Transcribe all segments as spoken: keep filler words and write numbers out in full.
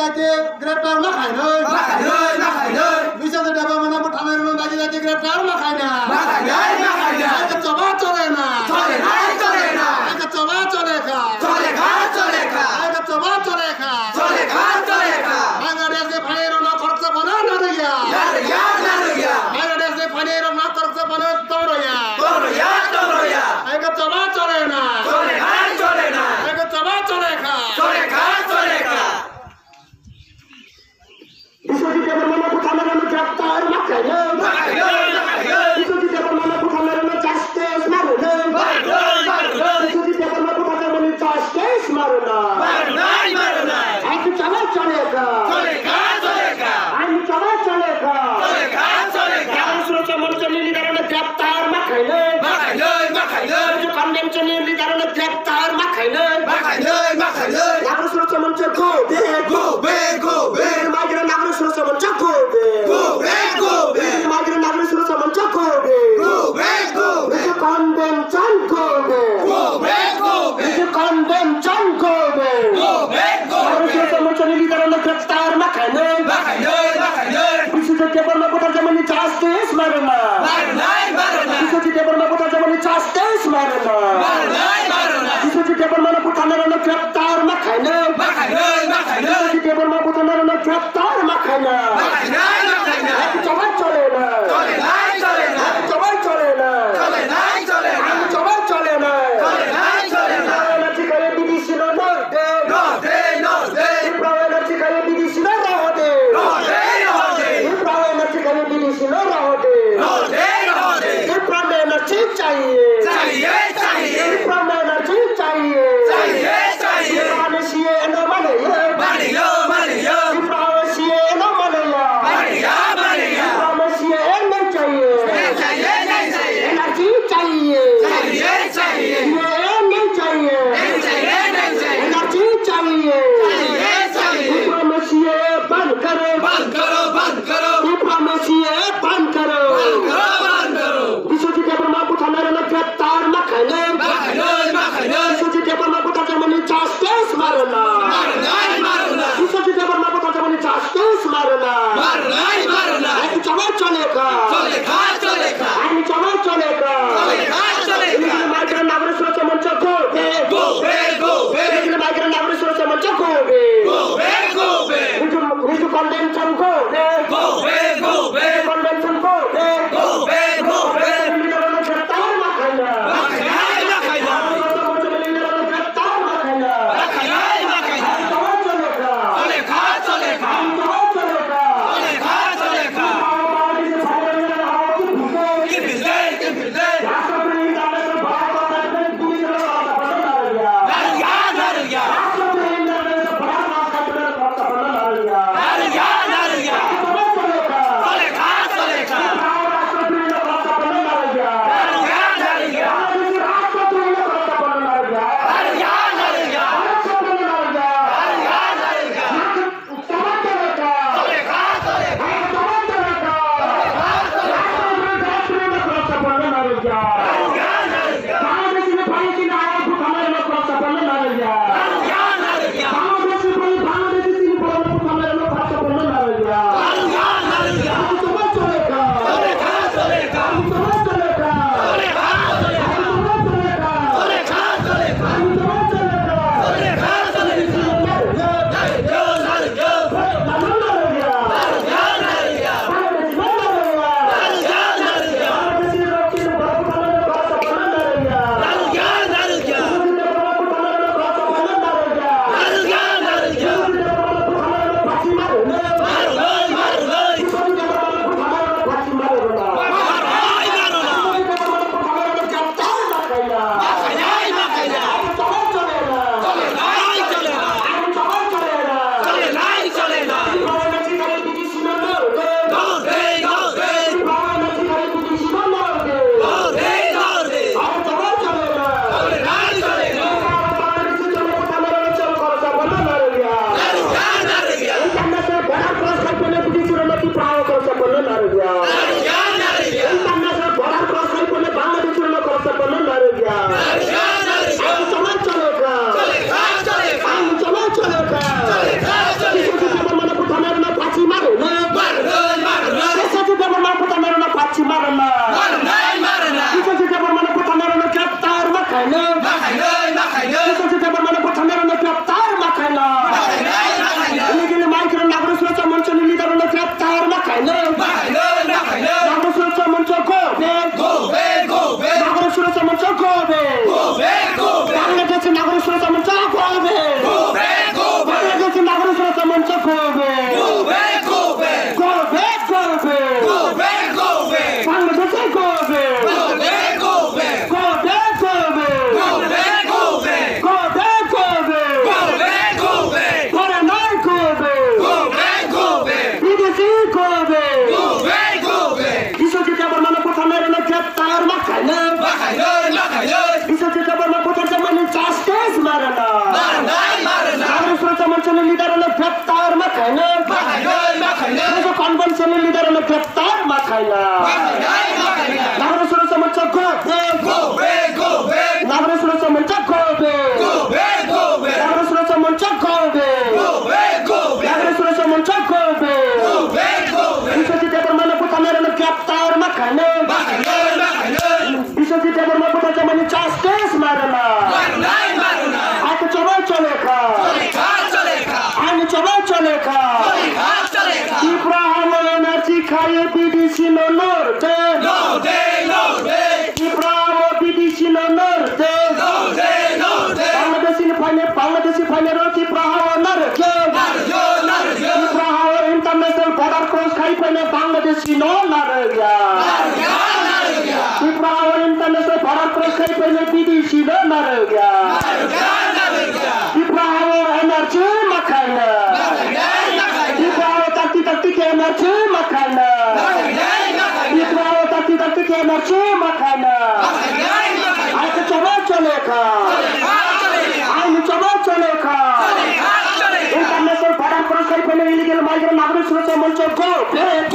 Greptar ma khainai. Ma khainai, ma khainai. Biswajit Debbarma no butharnairokno daidi daidi greptar ma khainai. Ma khainai, ma khainai. Ai khe choba chole na. Chole nai, chole nai. Ai khe choba chole kha. Chole kha, chole kha. Ai khe choba chole kha. Chole kha, chole kha. Bangladesh ni phainairokno khoroksa bono narwkya. Narwkya, narwkya. Bangladesh ni phainairokno khoroksa bono toroya. Toroya, toroya. Ai khe choba chole na. Chole nai, chole nai. Ai khe choba chole kha. Chole kha, chole kha. Biswajit Debbarma no butharnairokno greptar ma khainai. Biswajit Debbarma no butharnairokno justice ma rwnai. Biswajit Debbarma butharjakmani justice ma rwnai. Aini choba chole kha. Aini choba chole kha. Nagarjuna Monchan ni leader rokno greptar ma khainai. Convention ni leader rokno greptar ma khainai. Nagarjuna Monchan go back. Go back, go back. Migrant Nagarjuna Monchan go back. Go back, go back. Migrant Nagarjuna Monchan go back. Go back, go back. Convention go back. Go back, go back. Convention go back. Go back, go back. Nagarjuna Monchan ni leader rokno greptar ma khainai. Ma khainai, ma khainai. Biswajit Debbarma butharjakmani justice ma rwna. Ma rwnai, ma rwnai. Biswajit Debbarma butharjakmani justice ma rwna. Ma rwnai, ma rwnai. Biswajit Debbarma no butharnairokno greptar ma khainai. Ma khainai, ma khainai. Biswajit Debbarma butharnairokno greptar ma khainai. Ma khainai, ma khainai. Ai choba chole na. Chole nai, chole nai. Ai choba chole na. Chole nai, chole nai. Ai choba chole na. Chole nai, chole nai. Ai na chikaya B D C no no de. No de, no de. Tiprawa na chikaya B D C no roho de. Roho de, roho de. Tiprawa na chikaya B D C no roho de. Roho de, roho de. Tiprawa na chi chahiye. Chahiye, chahiye. Tiprawa na chi chahiye. Chahiye, chahiye. Tiprawa na C A A no mane ye. Mane yo, mane yo. Tiprawa C A A no mane yo. Mane Chino narwkya. Tripura o N R C makhaina. Tripura o takti takti ke N R C makhaina. Tripura o takti takti ke N R C makhaina. Aini choba chole kha. Aini choba chole kha. International border cross khai phai illegal migrant nagrik suroksa moncho go back.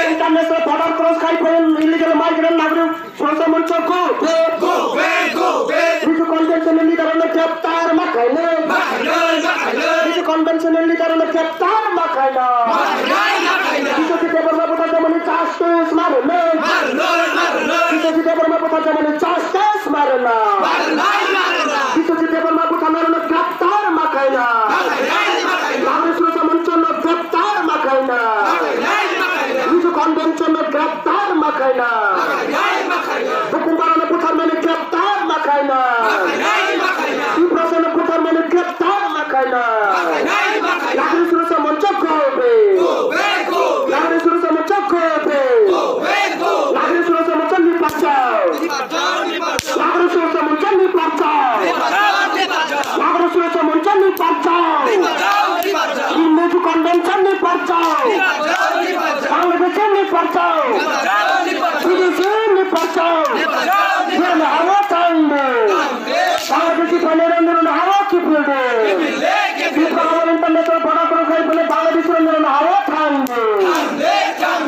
International border cross khai phai illegal migrant nagrik Suraksha Mancha go back. Go back, go back. Mizo Convention ni leader no greptar ma khaina. Ma khaina, ma khaina. Mizo Convention ni leader no greptar ma khaina. Ma khaina, ma khaina. Biswajit Debbarma buthar jamani justice ma rwna. Ma rwna, ma rwna. Biswajit Debbarma buthar jamani justice ma rwna. Ma rwna, ma rwna. Biswajit Debbarma buthar jamani greptar ma khaina. Ma khaina, ma khaina. Nagrik Suraksha Mancha no greptar ma khaina. Ma khaina, ma khaina. Mizo Convention no greptar ma khaina. Bukhumbarano butharmani greptar ma khaina. Tiprasano butharmani greptar ma khaina. Nagrik Suraksha Mancha go back. Nagrik Suraksha Mancha go back. Nagrik Suraksha Mancha ni bachao. Nagrik Suraksha Mancha ni bachao. Nagrik Suraksha Mancha ni bachao. Mizo Convention ni bachao. Bangladesh ni bachao. Bidesi ni bachao. Nirno hawa thangdi. Bangladeshi phainai rok nirno hawa kiphildi. Tripura o international border cross khai phai Bangladesh rok nirno hawa thangdi.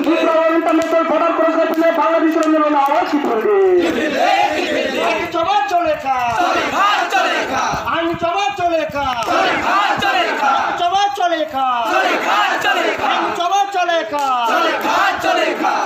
Tripura o international border cross khai phai Bangladesh rok nirno hawa kiphildi. Aini choba chole kha. Aini choba chole kha. Choba chole kha. Aini choba chole kha.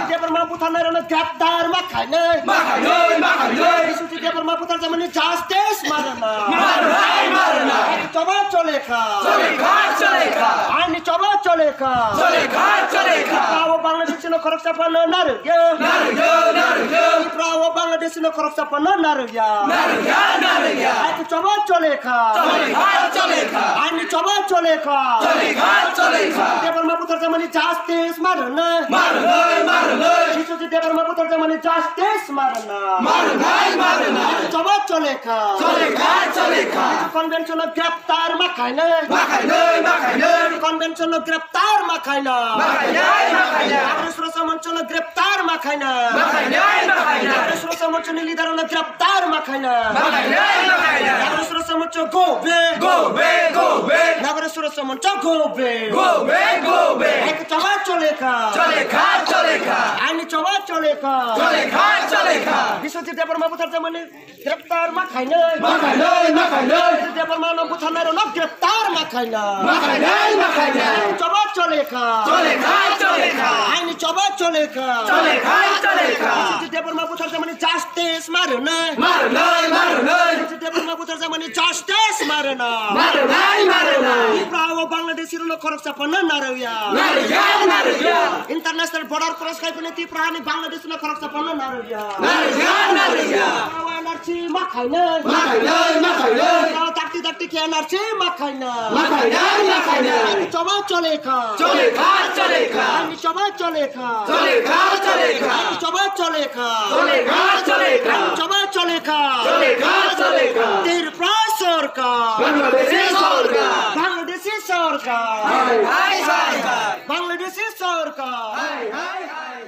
Debbarma butharnai rok no greptar ma khainai. Ma khainai, ma khainai. Biswajit Debbarma buthar jamani justice ma rwna. Ma rwnai, ma rwnai. Choba chole kha. Chole kha, chole kha. Aini choba chole kha. Chole kha, chole kha. Tripura o Bangladesh no khoroksa phano narwkya. Narwkya, narwkya. Tripura o Bangladesh no khoroksa phano narwkya. Narwkya, narwkya. Aini choba chole kha. Chole kha, chole kha. Aini choba chole kha. Chole kha, chole kha. Debbarma buthar jamani justice ma rwna. Ma rwnai, ma rwnai. Biswajit Debbarma buthar jamani justice ma rwna. Ma rwnai, ma rwnai. Choba chole kha. Chole kha, chole kha. Convention no greptar ma khainai. Ma khainai, ma khainai. Convention no greptar ma khaina. Ma khainai, ma khainai. Nagrik Suraksha Mancha no greptar ma khaina. Ma khainai, ma khainai. Nagrik Suraksha Mancha ni leader no greptar ma khaina. Ma khainai, ma khainai. Nagrik Suraksha Mancha go back. Go back, go back. Nagrik Suraksha Mancha go back. Go back, go back. Aini choba chole kha. Chole kha, chole kha. Aini choba chole kha. Chole kha, chole kha. Biswajit Debbarma buthar jamani greptar ma khainai. Ma khainai, ma khainai. Biswajit Debbarma no butharnai rok no greptar ma khaina. Ma khainai, ma khainai. Choba chole kha. Chole kha, chole kha. Aini choba chole kha. Chole kha, chole kha. Biswajit Debbarma buthar jamani justice ma rwna. Ma rwnai, ma rwnai. Biswajit Debbarma buthar jamani justice ma rwna. Ma rwnai, ma rwnai. Tripura o Bangladeshi rok no khoroksa phano narwkya. Narwkya, narwkya. International border cross khai phai Tripura ni Bangladesh no khoroksa phano narwkya. Narwkya, narwkya. Tripura o N R C ma khainai. Ma khainai, ma khainai. Tripura o takti takti ke N R C ma khainai. Ma khainai, ma khainai. Choba chole kha. Chole kha, chole kha. Aini choba chole kha. Chole kha, chole kha. Choba chole kha. Chole kha, chole kha. Choba chole kha. Chole kha, chole kha. Tripura sorkar. Bangladeshi sorkar. Bangladeshi sorkar. Hai, hai, sorkar. Bangladeshi sorkar. Hai, hai, hai.